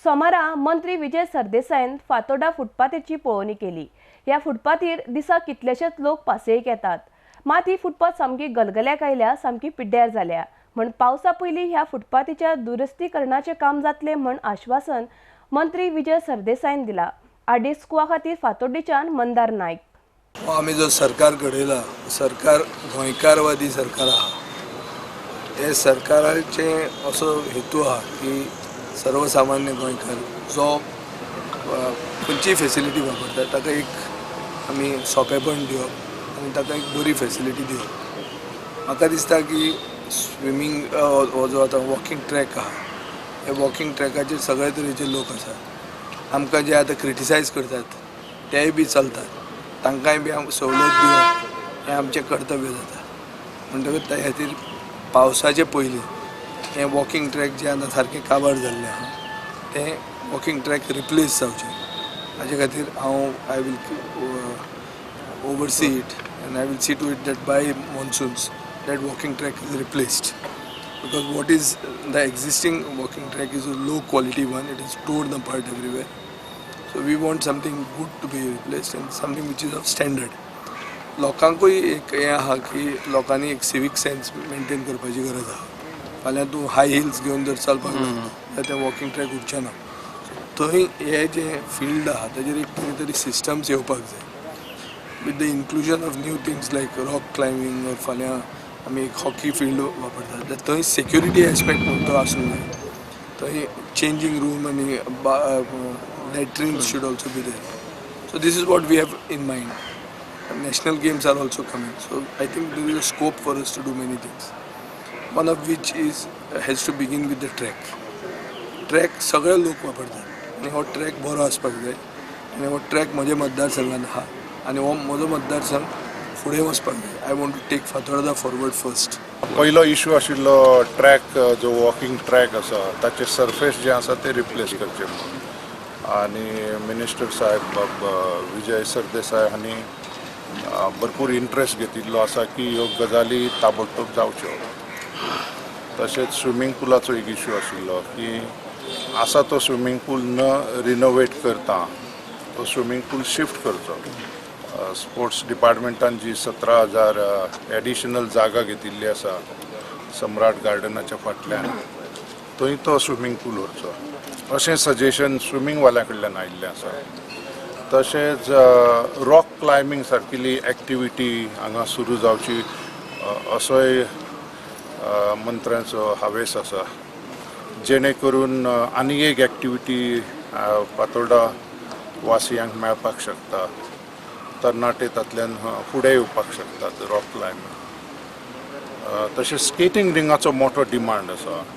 सोमारा मंत्री विजय सरदेसायन फातोर्डा फुटपाथीची पळोवणी केली. ह्या फुटपाथीर दिसा कितलेशेच लोक पासयेक येतात. मात ही फुटपाथ सामकी गलगल्याक आयल्या, सामकी पिड्ड्यार जाल्या म्हण पावसा पयलीं ह्या फुटपाथीच्या दुरुस्तीकरणाचें काम जातलें म्हण आश्वासन मंत्री विजय सरदेसायन दिला. आरडी स्कुवा खातीर फातोर्डेच्यान मंदार नायक. हो आमी जो सरकार घडयला, सरकार गोंयकारवादी सरकार आहा. हे सरकाराचे असो हेतू आहा की सर्वसामान्य गोंयकार जो खंयचीय फेसिलिटी वापरता ताका एक आमी सोंपेपण दिवप आनी ताका एक बरी फेसिलिटी दिवप. म्हाका दिसता की स्विमींग हो जो आतां वॉकिंग ट्रॅक आहा, हे वॉकिंग ट्रॅकाचेर सगळे तरेचे लोक आसात. आमकां जे आतां क्रिटिसायज करतात तेय बी चलतात, तांकांय बी सवलत दिवप हें आमचें कर्तव्य जाता. म्हणटकूच त्या खातीर पावसाचे पयलीं हें वॉकिंग ट्रॅक जें आतां सारकें काबार जाल्लें आहा तें वॉकिंग ट्रॅक रिप्लेस जावचें. हाजे खातीर हांव I will oversee it and I will see to it that by monsoons that walking track is replaced, because what is the existing walking track is a low quality one. It is torn apart everywhere, so we want something good to be replaced and something which is of standard. लोकांकूय एक हें आहा की लोकांनी एक civic sense maintain करपाची गरज आहा. फाल्यां तूं हाय हिल्स घेवन जर चलपाक लागलो जाल्यार तें वॉकिंग ट्रॅक उरचें ना. थंय हे जें फिल्ड आहा ताजेर एक कितें तरी सिस्टम्स येवपाक जाय with the inclusion of new things like rock climbing or फाल्यां आमी एक हॉकी फिल्ड वापरतात जाल्यार थंय सेक्युरिटी एस्पेक्ट म्हणटा तो आसूंक जाय. थंय चेंजींग रूम आनी latrines should also be there. So this is what we have in mind. National Games are also coming, so I think there is a scope for us to do many things, one of which is has to begin with the track. Track सगळे लोक वापरतात आनी हो track बरो आसपाक जाय आनी हो ट्रॅक म्हज्या मतदारसंघात आहा आनी हो म्हजो मतदारसंघ फुडें वचपाक जाय. I want to take Fatorda forward first. पयलो इशू आशिल्लो ट्रॅक, जो वॉकिंग ट्रॅक आसा ताचे सरफेस जे आसा ते रिप्लेस करचे म्हणून आनी मिनिस्टर साहेब बाब विजय सरदेसाय हांणी भरपूर इंट्रस्ट घेतिल्लो आसा की ह्यो गजाली ताबडतोब जावच्यो. तशेंच स्विमींग पुलाचो एक इशू आशिल्लो की आसा तो स्विमींग पूल न रिनोवेट करता तो स्विमींग पूल शिफ्ट करचो. स्पोर्ट्स डिपार्टमेंटान जी 17,000 एडिशनल जागा घेतिल्ली आसा सम्राट गार्डनाच्या फाटल्यान, थंय तो स्विमींग पूल व्हरचो अशें सजेशन स्विमींग वाल्या कडल्यान आयिल्लें आसा. तशेंच रॉक क्लायबींग सारकिली एक्टिविटी हांगा सुरू जावची असोय मंत्र्यांचो हावेस आसा, जेणे करून आनी एक एक्टिविटी फातोर्डा वासियांक मेळपाक शकता, तरणाटे तातल्यान फुडें येवपाक शकतात रॉक क्लायबींग. तशें स्केटींग रिंगाचो मोठो डिमांड आसा.